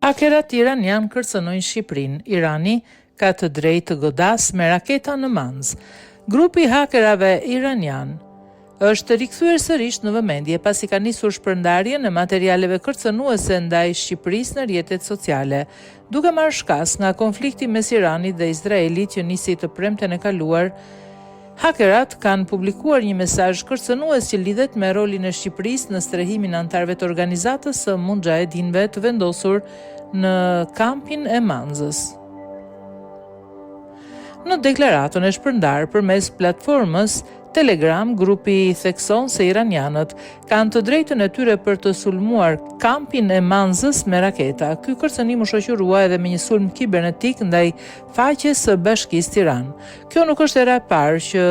Hakerat iranianë kërcënojnë Shqipërinë, Irani ka të drejtë të godasë me raketa në Manzë. Grupi i hakerave iranianë është rikthyer sërish në vëmendje pasi ka nisur shpërndarjen e materialeve kërcënuese ndaj Shqipërisë në rrjetet sociale, duke marrë shkas nga konflikti mes Iranit dhe Izraelit që nisi të premten e kaluar Hakerat kanë publikuar një mesazh kërcënues që lidhet me rolin e Shqipërisë në strehimin e anëtarëve të organizatës së Muxhahedinëve të vendosur në kampin e Manzës. Në deklaratën e shpërndarë përmes platformës Telegram, grupi thekson se iranianët kanë të drejtën e tyre për të sulmuar kampin e Manzës me raketa. Ky kërcënim u shoqërua edhe me një sulm kibernetik ndaj faqes së Bashkisë Tiranë. Kjo nuk është hera e parë që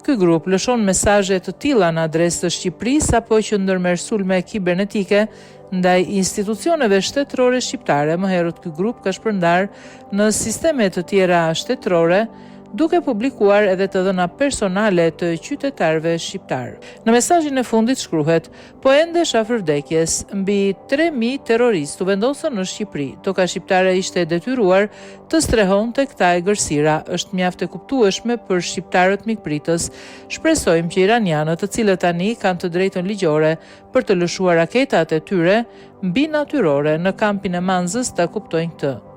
ky grup lëshon mesazhe të tilla në adresë të Shqipërisë apo që ndërmerr sulme kibernetike ndaj institucioneve shtetërore shqiptare. Më herët ky grup ka shpërndarë në sisteme të tjera shtetërore duke publikuar edhe të dhëna personale të qytetarëve shqiptarë. Në mesazhin e fundit shkruhet, Po endesh afër vdekjes, mbi 3000 terroristë u vendosën në Shqipëri. Toka shqiptare ishte e detyruar të strehonte këta egërsira. Është mjaft e kuptueshme për shqiptarët mikpritës. Shpresojmë që iranianët, të cilët tani kanë të drejtën ligjore për të lëshuar raketat e tyre mbinatyrore në kampin e Manzës ta kuptojnë këtë.